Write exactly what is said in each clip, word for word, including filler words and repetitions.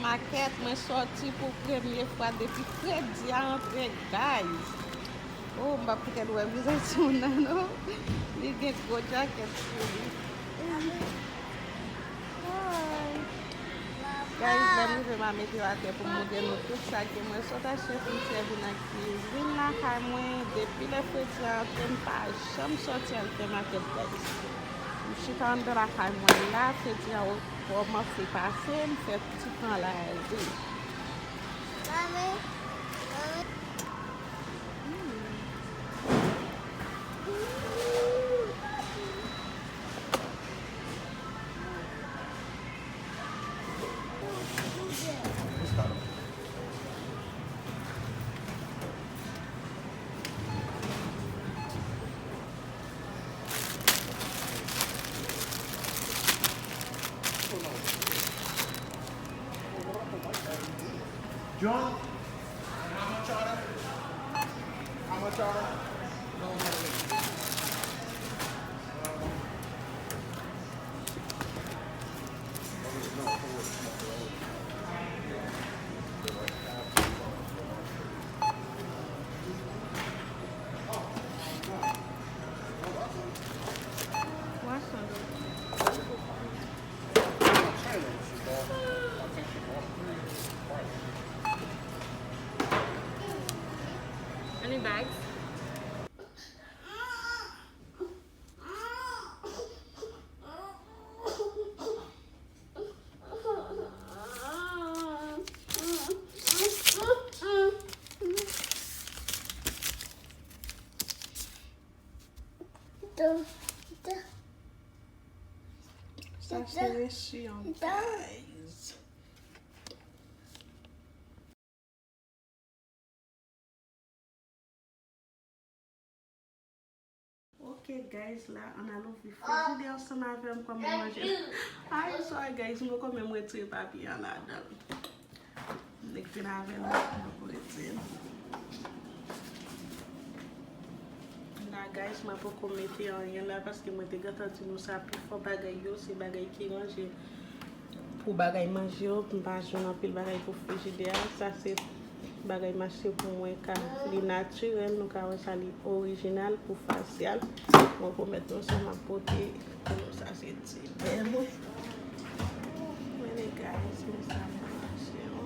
Makèt, mwen sòti pou premye fwa depi kredi a antre, guys. Oh, m p ap kite l wè vizaj timoun nan, non. Li gen gwo djakèt sou li. Hi. Guys, lè m rive, m a mete yo atè pou m montre nou tout sa ke mwen sot achte pou m sèvi nan kizin lakay mwen. Depi lè fredi a antre, m pa janm sòti al fè makèt, guys. M chita anndan lakay mwen la, fredi a kòmanse pase, m fè ti kan la ri. John, how much are they? How much are they? Any bags? Sa se rechi an, guys. Ok, guys, la, ann al ouvri frijidè ansanm avè m kòm manje. Ay, sorry, guys, m poko menm retire papye an ladan l. Nèg vin avè l, m poko retire l. La, guys, mwen poko mete anyen la, paske mwen te gentan di nou sa, pifò bagay yo, se bagay ki ranje pou bagay manje yo, m pa jwenn anpil bagay pou frijidè a. Sa se bagay m achte pou mwen, ka li natirèl, nou ka wè sa, li orijinal pou fasyal. Mwen pwomèt nou sa m ap pote pou nou, sa se ti bè mwen. Men guys, men sa mwen achte yo.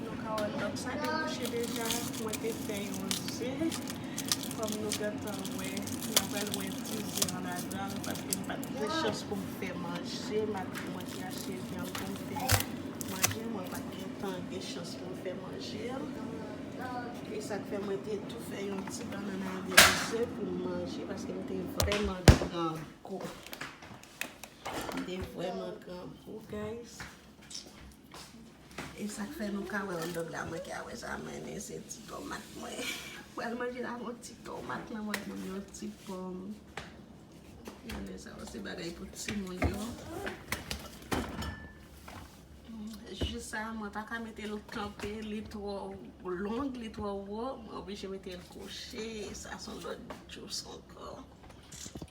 Nou ka wè lòt sa debouche deja, mwen te fè yon ze. Kòm nou gentan wè, nou pral wè ti ze an ladan l, paske m pa t gen chans pou m fè manje, malgre mwen te achte vyann pou m fè manje, mwen pa t gentan gen chans pou m fè manje. E sa k fè mwen te tou fè yon ti bannann avèk ze pou m manje, paske m te vrèman grangou. M te vrèman grangou, guys. E sa k fè nou ka wè hot dog la, mwen ka wè sa, men se ti tomat mwen. Pral manje la, yon ti tomat nan mwen, yon ti pòm. Gade sa, se bagay pou timoun yo. Ji sa, mwen pa ka mete l kanpe, li twò long, li twò wo, mwen oblije mete l kwoche. Sa se yon lòt djous ankò.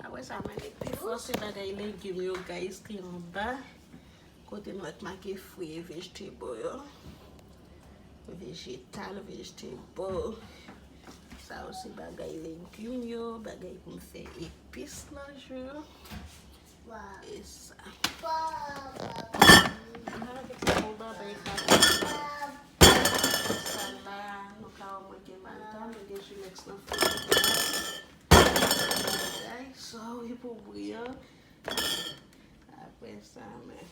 Apre sa, mwen mete fò se bagay legim yo, guys, ki anba. Kote nou wè k make fwi e vegetable yo. Vegetal, vegetable. Sa yo se bagay legim yo, bagay pou m fè epis nan jou yo. E sa. Sa la, nou ka wè mwen gen malta, mwen gen Jumex nan frijidè. Bagay, sorry pou bri an. Apre sa, men.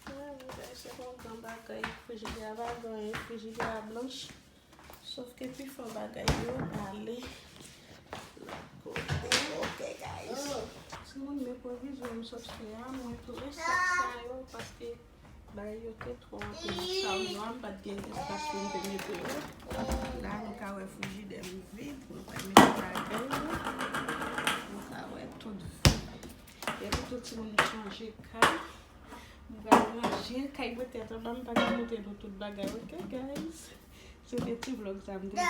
Bagay, se yon gran bagay. Frijidè a pa gen anyen, frijidè a blanch. Sof ke pifò bagay yo ale lòt kote. Ok, guys. Timoun, men pwovizyon m sot fè a, mwen tou e sak sa yo, paske bagay yo te twò anpil nan chanm nan, m pa t gen espas pou m te mete yo. La, nou ka wè frijidè m vid, nou pral mete bagay yo. Nou ka wè tout vid. Epi tout timoun chanje kay. M pral ranje kay mwen tèt anba, m pa ka montre nou tout bagay, ok, guys? Se te ti vlog sa m te fè.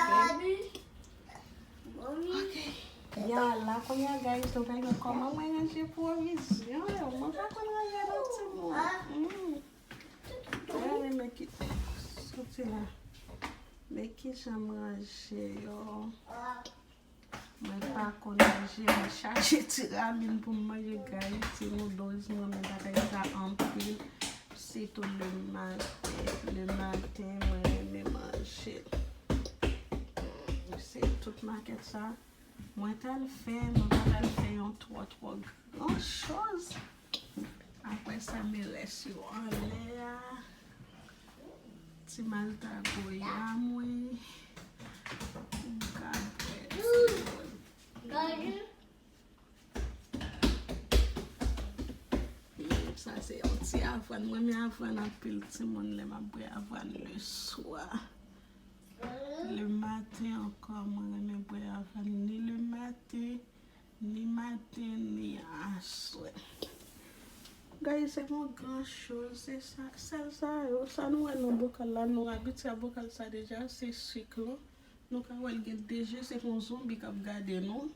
Ok. Ya la, kounye a, guys, nou pral wè kòman mwen ranje pwovizyon yo. Mwen pa konn ranje nan ti Jan m ranje yo. Mwen pa konn manje, mwen chache ti ramen pou m manje, guys. Ti noodles, mwen renmen bagay sa anpil. Sitou le maten. Le maten, mwen renmen manje. Se tout makèt sa. Mwen t al fè, mwen pa t al fè yon twò, twò gran choz. Apre sa, men rès yo anlè a. Ti malta goya mwen. Gad rès yo. Sa se yon ti avwàn. Mwen renmen avwàn anpil, timoun, lè m ap bwè avwàn le swa. Le maten ankò, mwen renmen bwè avwàn ni le maten, ni maten, ni aswè. Guys, se yon gran choz, se sa, sèl sa yo, sa nou wè nan bokal la, nou abitye a bokal sa deja, se sik lan. Nou ka wè l gen de je, se yon zonbi k ap gade nou.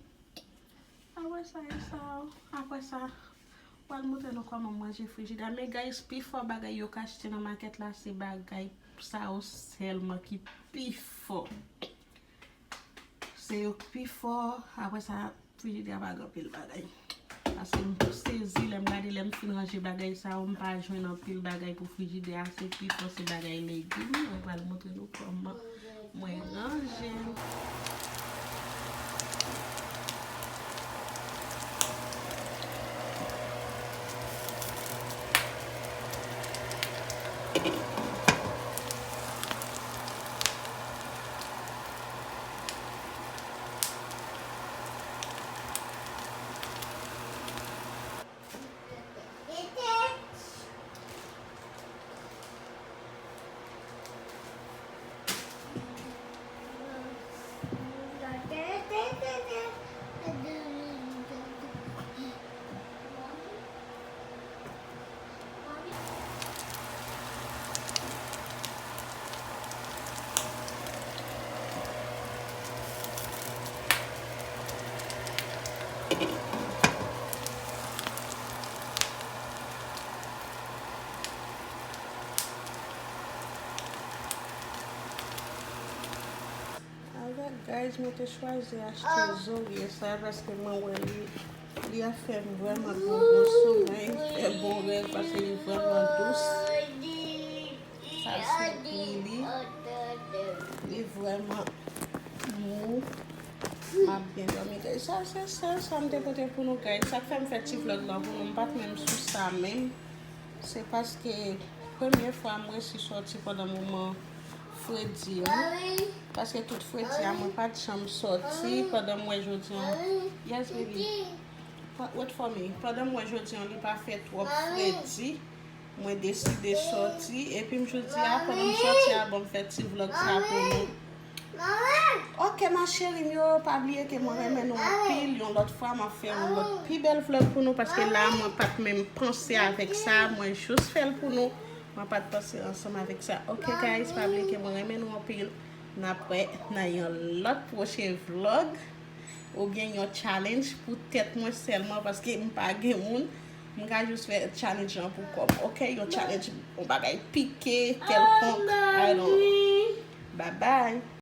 Apre sa, e sa, apre sa, pral montre nou kòman m ranje frijidè a. Men guys, pi fò bagay yo ka achte nan makèt la, se bagay sa yo sèlman ki pi fò. Se yo k pi fò. Apre sa, frijidè a pa gen anpil bagay. Paske m tou sezi lè m gade, lè m fin ranje bagay sa yo, m pa jwenn anpil bagay pou frijidè a. Se pi fò se bagay legim. Mwen pral montre nou kòman mwen ranje l. Alright, guys, mwen te chwazi achte zorye sa paske mwen wè li, li ap fè m vrèman pran bon somèy, fè bon rèv paske li vrèman dous. Sa se pri li. Li vrèman mou. M ap byen dòmi, guys. Sa se sèl sa m te pote pou nou, guys. Sa k fè m fè ti vlòg la pou nou. M pa t menm sou sa menm. Se paske premye fwa m resi sòti pandan moman fredi an. Paske tout fredi a, mwen pa t janm sòti pandan m wè jodi an. Yes, baby. Pa- Wait for me. Pandan m wè jodi an, li pa fè twòp fredi. Mwen deside sòti. Epi m jodi a, pandan m sòti a, bon, m fè ti vlòg sa pou nou. Ok, ma chérie, m yo, pa bliye ke mwen renmen nou anpil. Yon lòt fwa, m ap fè yon lòt pi bèl vlòg pou nou, paske la, mwen pa t menm panse avèk sa, mwen jis fè l pou nou. Mwen pa t panse ansanm avèk sa. Ok, guys, pa bliye ke mwen renmen nou anpil. N ap wè nan yon lòt pwochen vlòg, oubyen yon challenge pou tèt mwen sèlman, paske m pa gen moun. M ka jis fè challenge lan pou kò m. Ok, yon challenge, yon bagay pike, kèlkonk. I don't know. Bye bye.